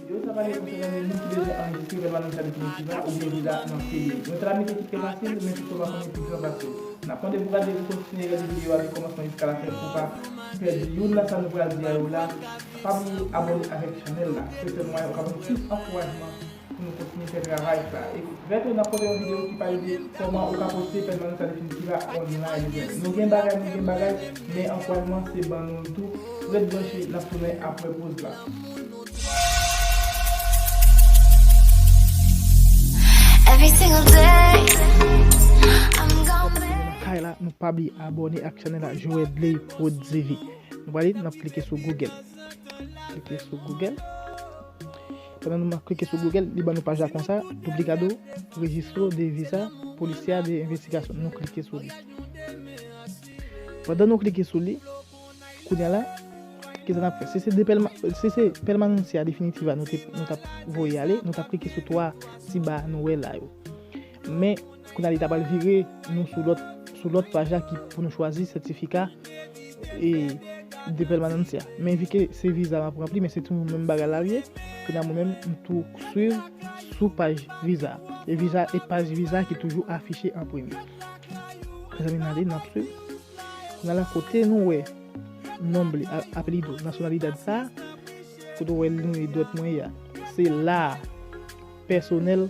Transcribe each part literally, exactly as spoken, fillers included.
Videyo sa pale konsènan moun ki bezwen anrejistre pèmanans sa definitiv la oubyen viza nan peyi. Mwen ta mete ki trè fasil, men si w pa konnen, pi trè fasil. N ap mande pou gade pou kontinye gade videyo a de kòmansman jiska lafen pou w pa pèdi youn nan sa nou pral di a yo la. Pa bliye abòne avèk chanèl la. Se sèl mwayen ou ka ban nou plis ankourajman pou nou kontinye fè travay sa. E bentò n ap pote yon videyo ki pale de kòman ou ka poste pèmanans sa definitiv la online, mezanmi. Nou gen bagay, nou gen bagay, men ankourajman se ban nou l tou. Ret branche, n ap tounen apre poz la. Every single day, I'm gonna make Kay la, nou pa bliye abòne ak chanèl la, Joedley Prod T V. Nou prale, n ap klike sou Google. Klike sou Google. Pandan nou ap klike sou Google, li ban nou paj la konsa, Duplicado, Registro de Visa, Policía de Investigación. Nou klike sou li. Pandan nou klike sou li, kounye a la, kisa n ap fè? Si se de pèlma-, si se pèmanans sa definitiv la nou te, nou t ap voye ale, nou t ap klike sou twa ti ba nou wè la yo. Men, kounye a li ta pral vire nou sou lòt, sou lòt paj la ki pou nou chwazi sètifika e de pèmanans sa. Men vi ke se viza m ap ranpli, men se tou menm bagay la l ye. Kounye a mwen menm, m tou swiv sou paj viza. E viza, e paj viza ki toujou afiche an premye. Mezanmi, n ale, n ap swiv. Kounye a la kote nou wè nonm li, a-, apelyido, nasyonalidad sa, kote w wè nou e dwèt mwen ye a. Se la, pèsonèl,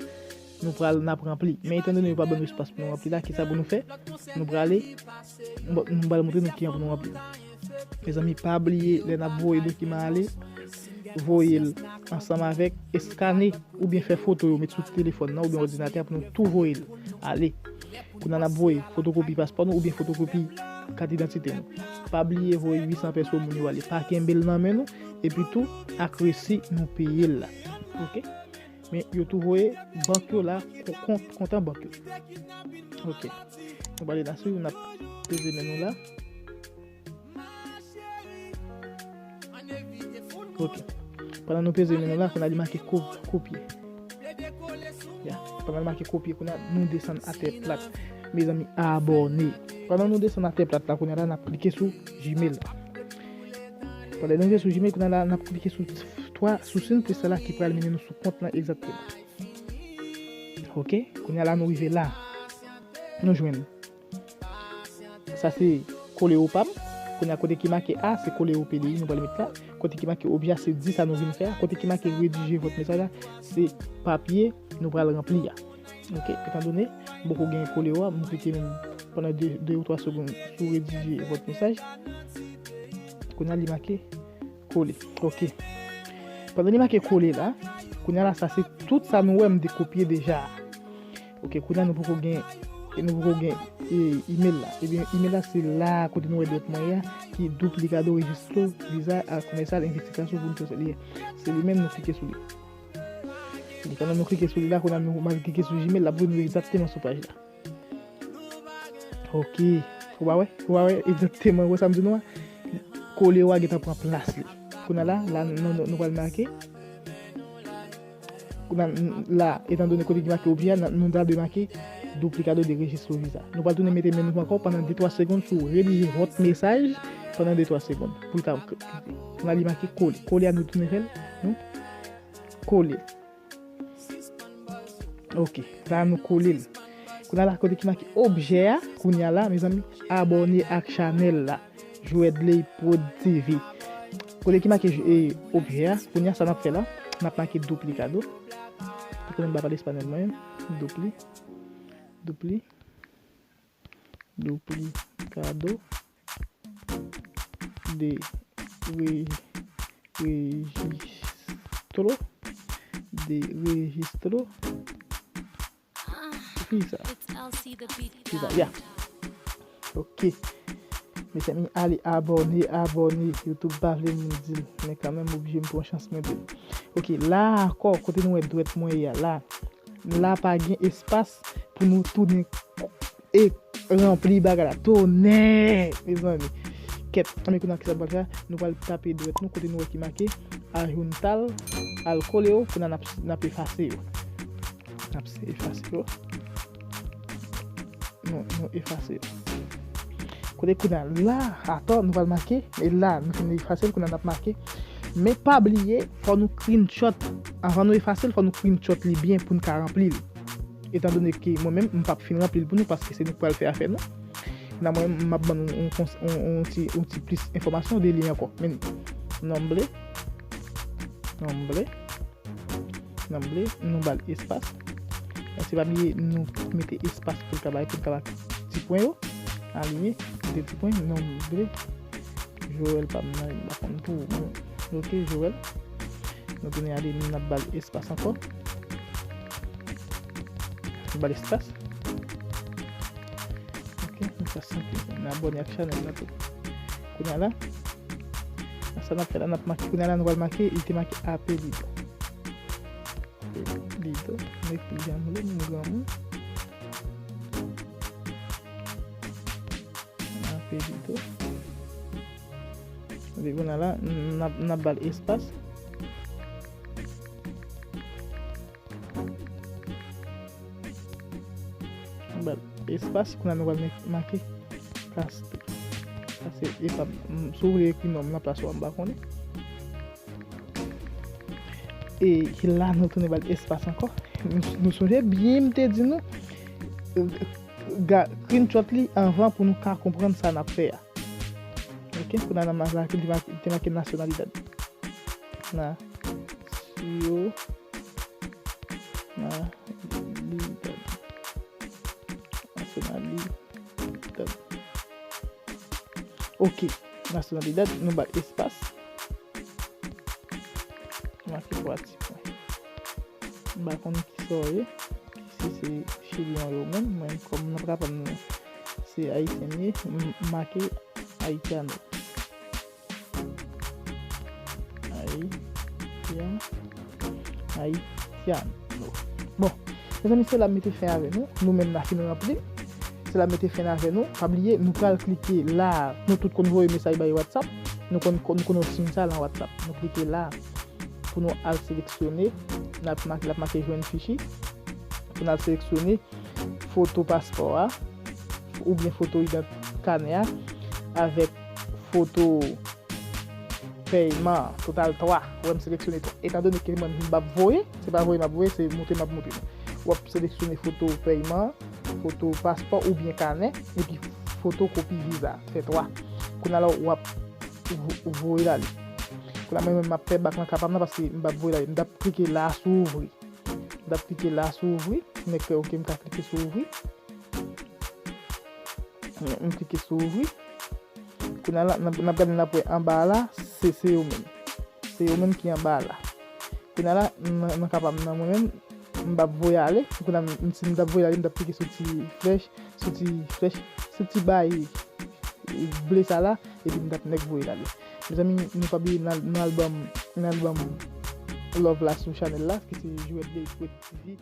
nou pral, n ap ranpli. Men etandone yo pa ban nou espas pou nou ranpli la, kisa pou nou fè? Nou prale, bon, nou pral montre nou kijan pou nou ranpli. Mezanmi, pa bliye, lè n ap voye dokiman ale, voye l ansanm avèk, eskane oubyen fè foto yo, met sou telefòn nan oubyen òdinatè a pou nou tou voye l ale. Kounye a n ap voye fotokopi paspò nou oubyen fotokopi kat idantite nou. Pa bliye voye uit san pèso moun yo ale. Pa kenbe l nan men nou, epi tou ak resi nou peye l la. Oke? Men yo tou voye bank yo la, kont, kont an bank yo. Oke. Nou prale la sou, n ap peze men nou la. Oke. Pandan nou peze men nou la, kounye a li make ko-, kopye. Ya. Pandan li make kopye, kounye a nou desann atè plat. Mezanmi, abòne. Pandan nou desann atè plat la, kounye a la, n ap klike sou Gmail. Pandan nou rive sou Gmail, kounye a la, n ap klike sou twa, sou siy plis la ki pral mennen nou sou kont lan egzakteman. Oke, kounye a la, nou rive la. Nou jwenn. Sa se Coléo pa m. Kounye a kote ki make A, se Coléo P D I nou pral met la. Kote ki make objet a, se di sa nou vin fè a. Kote ki make rédiger votre message la, se papye nou pral ranpli a. Oke, etandone m poko gen Coléo a, m klike menm pandan de, de ou twa segonn sou rédiger votre message. Kounye a li make kole. Oke. Pandan li make kole la, kounye a la, sa se tout sa nou wè m te kopye deja. Oke, kounye a nou poko gen, nou poko gen, e, email la. Ebyen, email la se la kote nou wè dwèt mwen ye a, ki Duplicado Registro Visa Comercial Investigación punto C L. Se li menm, nou klike sou li. Li, pandan nou klike sou li la, kounye a nou, m al klike sou Gmail la pou nou egzakteman sou paj la. Oke. Ou pa wè? Ou pa wè egzakteman, ou wè sa m di nou a? Coléo a gentan pran plas li. Kounye a la, la, nou, nou, nou pral make. Kounye a, la, etandone kote ki make objet a, nou ta dwe make Duplicado de Registro Visa. Nou pral tounen mete men nou ankò pandan de twa segonn sou rédiger votre message pandan de twa segonn. Pou l ka, kounye a li make kole. Kole a nou tounen fè l, nou kole. Oke, la nou kole l. Kounye a la, kote ki make objè a, kounye a la, mezanmi, abòne ak chanèl la, Joedley Prod T V. Kote ki make, e, objè a, kounye a, sa n ap fè la, n ap make duplicado. Pou konnen m pa pale espanyòl mwen menm, dupli, dupli. Duplicado de re-, registro, de registro. Ki sa? Ki sa? Ya. Oke. Mezanmi, ale abòne, abòne. YouTube pa vle moun di l, men kanmenm oblije m pran chans mwen di l. Oke, la ankò, kote nou wè dwèt mwen ye a, la. La pa gen espas pou nou tounen e ranpli bagay la. Tonè, mezanmi. Kèt, anben kounye a kisa nou pral fè? Nou pral tape dwèt nou kote nou wè ki make adjuntar al Coléo, kounye a n ap, n ap efase yo. N ap efase yo. Nou, nou efase yo. Kote kounye a la, atò, nou pral make, e la, nou fin efase l, kounye a n ap make Men pa bliye, fò nou screenshot. Anvan nou efase l, fò nou screenshot li byen pou n ka ranpli l. Etandone ke mwen menm, m p ap fin ranpli l pou nou paske se nou k pral fè afè nou. Nan mwen, m ap ban nou yon, yon, yon, yon ti, yon ti plis enfòmasyon de li ankò. Men, nonm ble, nonm ble, nonm ble, nou ba l espas. Men se pa bliye, nou mete espas pou l ka bay, pou l ka bay ti pwen yo. Aliyen, mete ti pwen, nonm ble. Joel pa m nan, m pa konn pou ou. Bon, ok, Joel. Nou tounen ale, n ap ba l espas ankò. N ba l espas. Ok, nou fè senk mil. N abòne ak chanèl la tou. Kounye a la, sa n ap fè la, n ap make, kounye a la, nou pral make, li te make apelido. Apelido, m ekri jan m vle, m granmoun. Apelido. Epi kounye a la, n ap, n ap ba l espas. N ap ba l espas, kounye a nou pral make Castro. Sa se epa, m, si w vle ekri non m nan plas ou a, m pa konnen. E la, nou tounen ba l espas ankò. Nou, nou sonje byen, m te di nou, ga-, screenshot li anvan pou nou ka konprann sa n ap fè a. Ok, kounye a nan mas la, li te make, li te make nasyonalidad. Nasyo-, nalidad. Nasyonalidad. Ok, nasyonalidad, nou ba l espas. Make twa ti pwen. M pa konn kisa w ye. Si se chilyen w ye ou menm, mwen kòm nan pa kapab, se ayisyen m ye, m make haitiano. Haitian, haitiano. Bon, mezanmi, se la m mete fen avè nou. Nou menm n a fin ranpli. Se la m mete fen avè nou. Pa bliye, nou pral klike la. Nou tout konn voye mesaj bay WhatsApp. Nou konn, nou konn siy sa nan WhatsApp. Nou klike la pou nou al seleksyone. N ap make, l ap make jwenn fichi. Pou n al seleksyone foto paspò a, oubyen foto idant-, kanè a, avèk foto pèyman, total twa. Ou wè m seleksyone twa. Etandone ke mwen m ap voye, se pa voye m ap voye, se moute m ap moute nou. W ap seleksyone foto pèyman, foto paspò oubyen kanè, epi foto kopi viza. Fè twa. Kounye a la, w ap vo-, voye l ale. Kounye a mwen menm m ap fè bak nan ka pa m nan paske m p ap voye l ale. M t ap klike la sou ouvri. M t ap klike la sou ouvri. M mèt fè ok, m ka klike sou ouvri. M klike sou ouvri. Kounye a la, n ap, n ap gade, n ap wè anba a la, se, se yo menm. Se yo menm ki anba a la. Kounye a la, nan, nan ka pa m nan mwen menm, m p ap voye ale. Kounye a, m, si m t ap voye ale, m t ap klike sou ti flèch, sou ti flèch, sou ti bay ble sa la, epi m t ap nèk voye l ale. Mezanmi, nou pa bliye nan, nan album, nan album Love la sou chanèl la, ki se Jouet Day Poet T V.